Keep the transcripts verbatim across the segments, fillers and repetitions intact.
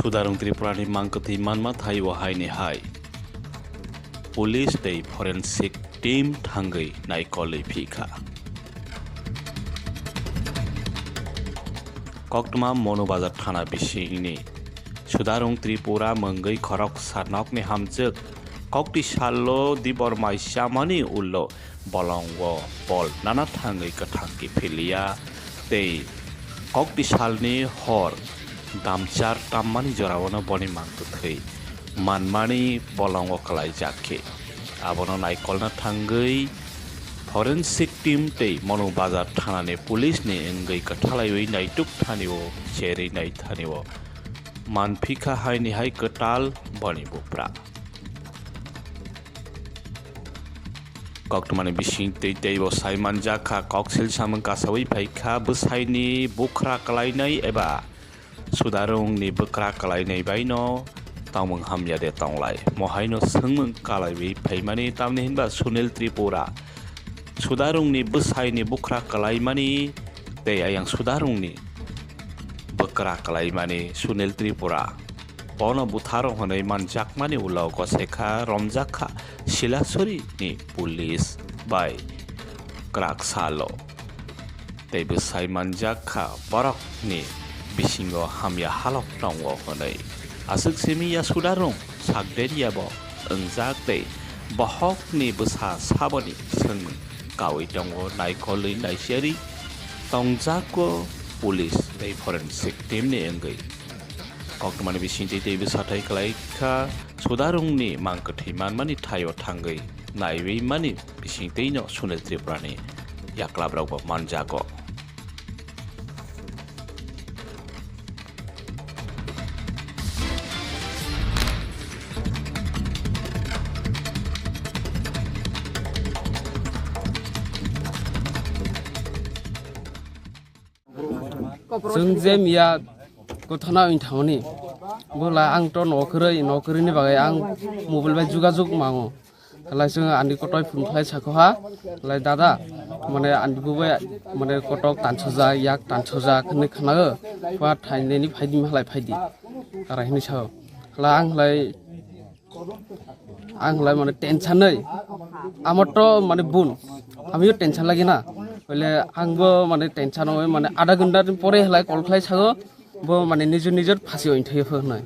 Sudarung Tripurani mangkwthwi manma thaio haini hai. Police tei forensic team thangwi naikolwi phikha. Koktwma Monubazar thana bisingni Sudarung Tripura mungwi khoroksa nokni hamjwk kokti salo dibor mai chamani ulo bolongo bol nana thangwi kwthang kiphiliya tei kokti salni hor damchar tammani joraono boni mangkwthwi manmani bolongo kwlaijak khe abono naikolna thangwi forensic team tei Monubazar thanani police ni wngwi kwthalaiwi naituk thanio cherwi nai thanio manphikha haini hai kwtal boni bupra. Koktwmani bising tei teibo sai manjak kha, koksil samung kasaui phai kha, bwsaini bukhra kwlainai eba Sudarungni bwkra kwlainai baino tongmung hamya de tonglai? Mohaino swngmung kalaiwi phaimani, tamni hinba Sunil Tripura Sudarungni bwsaini bukhra kwlaimani tei ayang Sudarungni bwkra kwlaimani Sunil Tripura. Bono butharok hwnwi manjakmani ulo gose kha, romjak kha Silasori ni police bai kwrak salo. Tei bwsai manjak kha borokni bisingo hamya halok tongo hwnwi. Aswk simi ya Sudarung sakderia bo wngjak tei bohokni bwsa saboni swngmung kaui tongo, naikolwi naisiari tongjago police tei forensic team ni wngwi. Koktwmani bisingtwi teibo sathai kwlai kha, Sudarungni mang kwthwi manmani thaio thangwi naiwi mani bisingtwino Sunil Tripurani yaklabrokbo manjago. Chwng je miya kwthana wng thangmani, bo lai ang to nokwrwi, nokwrwini bagwi ang mobile bai jugajug mango. Halai chwng ani kotoi phone khlai sakho ha, halai dada, mane ani bubai mane kotok tansajak, yak tansajak hwnwi khnago, pha thainani phaidi halai phaidi, arai hwnwi sao. Halai ang halai Ang lai mane tension nai. Amar to mane bun. Amiyo tension lagi na. Hoile ang bo mane tension oi mane adha ghonta din pore halai call khlai sago. Bo mane nijor nijor phasi oi thai pho nai.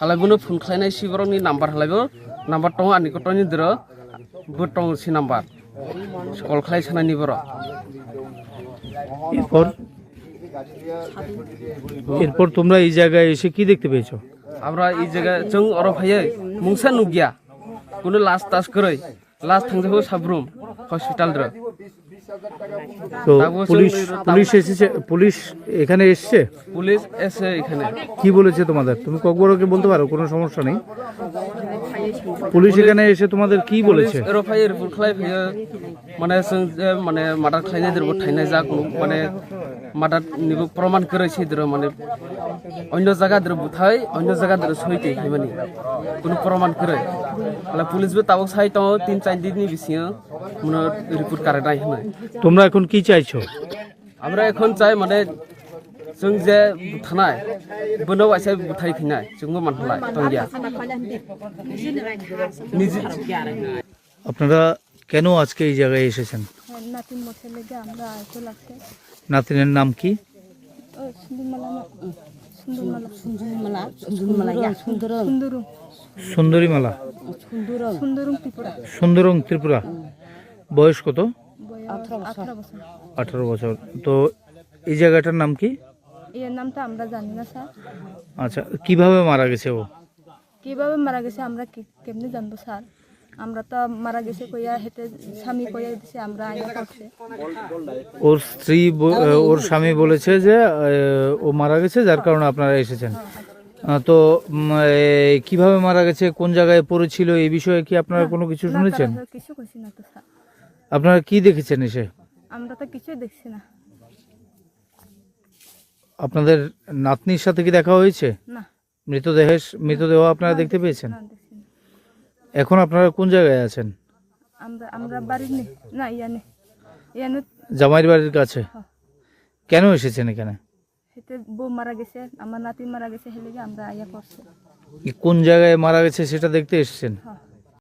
Halai bono phone khlai nai si borok ni number halai bo. Number tongo ani kotor ni dro. Bo tongo si number. Call khlai sanai ni borok. এরপর এরপর তোমরা এই জায়গায় এসে কি দেখতে পেয়েছো? Amra i jaga chwng oro phaiwi mungsa nukya. Kuno last tas kwrwi. Last thangjago Sabrum hospital ro. তো Tabuk পুলিশ chwng পুলিশ এসেছে, পুলিশ এখানে এসছে? Police ese ekhane. কি বলেছে তোমাদের? তুমি ককবরকে বলতে পারো, কোনো সমস্যা নেই। পুলিশ এখানে এসে তোমাদের কি বলেছে? Police oro phaiwi report khlai phaiwi. Mane chwng je mane murder khlainai dwrbo thainai jak mane murder nibo proman kwrwi se dwro mane onyo jaga dwro buthai onyo jaga dwro soi twi himani kuno proman kwrwi. Hala police bo tabuk sai tongo tin char din ni bisingo muno report karinai hinwi. তোমরা এখন কি চাইছো? Amra ekhon chai mane chwng je buthanai bono waisa buthai phinai chwngbo manhalai tongya. Niji আপনারা কেন আজকে এই জায়গায় এসেছেন? হ্যাঁ, নাতিন মঠের লেগে আমরা আইতে লাগছে। নাতিনের নাম কি? ও, সুন্দরমালা না? সুন্দরমালা। সুন্দরমালা, সুন্দরমালা, ইয়া, সুন্দরম। সুন্দরম। সুন্দরীমালা। সুন্দরম। সুন্দরম ত্রিপুরা। সুন্দরম ত্রিপুরা। হুম। বয়স কত? বয়স আঠারো বছর। আঠারো বছর। আঠারো বছর। তো এই জায়গাটার নাম কি? এর নামটা আমরা জানি না, স্যার। আচ্ছা, কিভাবে মারা গেছে ও? কিভাবে মারা গেছে আমরা কি, কেমনে জানবো, স্যার? আমরা তো মারা গেছে কইয়া হেতে স্বামী কইয়া দিছে, আমরা আইয়া করছে। ওর স্ত্রী ব-, আহ, ওর স্বামী বলেছে যে, আহ, ও মারা গেছে, যার কারণে আপনারা এসেছেন। হ্যাঁ, হ্যাঁ। আহ, তো, উম, এ, কিভাবে মারা গেছে, কোন জায়গায় পড়েছিল, এই বিষয়ে কি আপনারা না, কোনো কিছু না, শুনেছেন? তারা তো কিছু কইছে না তো, স্যার। আপনারা কি দেখেছেন এসে? আমরা তো কিছুই দেখছি না। আপনাদের নাতনির সাথে কি দেখা হয়েছে? না। মৃতদেহের, মৃতদেহ আপনারা না, দেখতে দেখছি পেয়েছেন? না, দেখছি না। এখন আপনারা কোন জায়গায় আছেন? আমরা, আমরা বাড়ি নেই, না, ইয়ানে, ইয়ানে। জামাইর বাড়ির কাছে? হ্যাঁ। কেন এসেছেন এখানে? এতে বউ মারা গেছে, আমার নাতি মারা গেছে, হেলে গিয়ে আমরা আয়া করছি। কোন জায়গায় মারা গেছে সেটা দেখতে এসেছেন? হ্যাঁ।